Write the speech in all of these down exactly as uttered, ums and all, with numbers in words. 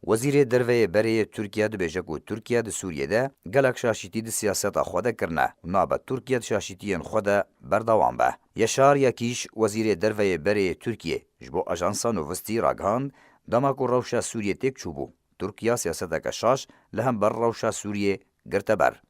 Wezîrê Derve yê berê yê Tirkiye dibêje ku Tirkiye di Sûriyê de gelek şaşîtî di siyaseta xwe de kirine û nabe Tirkiye di şaşîtiyên xwe de berdewam be. Yaşar Yakîş, Wezîrê Derve yê berê yê Tirkiye, ji bo Ajansa Novosti ragihand, dema ku rewşa Sûriyê têk çûbû, Tirkiye siyaseteke şaş li hember rewşa Sûriyê girte ber.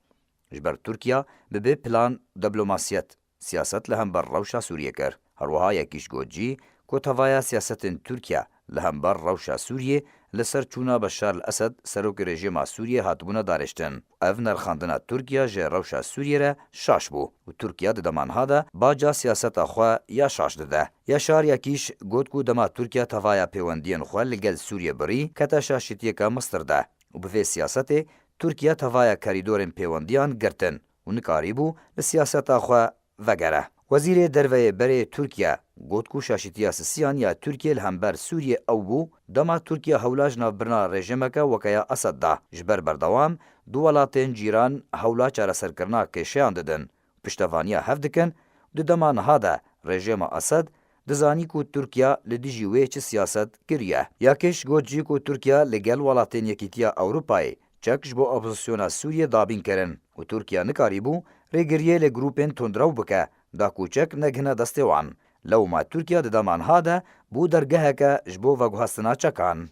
Ji ber Tirkiye bi bê plan û diplomasiyet siyaset li hember rewşa Sûriyê kir. Her wiha Yakîş got jî ku tevaya siyasetên Tirkiye li hember rewşa Sûriyê li ser çûna Beşar el-Esed serokê rejîma Sûriyê hatibûne darêştin. Ev nerxandina Tirkiye ji rewşa Sûriyê re şaş bû û Tirkiye di dema niha de baca siyaseta xwe ya şaş dide. Yaşar Yakîş got ku dema Tirkiye tevaya pêwendiyên xwe li gel Sûriyê birî, kete şaşîtiyeke mistir de û bi vê siyasetê Tirkiye tevaya kerîdorên pêwendiyan girtin û nikarîbû li siyaseta xwe vegere. Wezîrê Derve yê berê Tirkiye got ku şaşîtiya sisiyan ya Tirkiye li hember Sûriyê ew bû, dema Tirkiye hewla ji navbirina rejîmeke weke ya Esed da. Ji ber berdewam du welatên cîran hewla çareserkirina kêşeyan didin, piştevaniya hev dikin, di dema niha de rejîma Esed dizanî ku Tirkiye li dijî wê çi siyaset kiriye. Yakîş got jî ku Tirkiye li gel welatên Yekîtiya Ewropayê çek ji bo opozisyona Sûriyê dabîn kirin û Tirkiye nikarîbû rêgiriyê li grûpên tundrew bike, da ku çek negihine destê wan. Lewma Tirkiye di dema niha de bû dergeheke ji bo veguhestina çekan.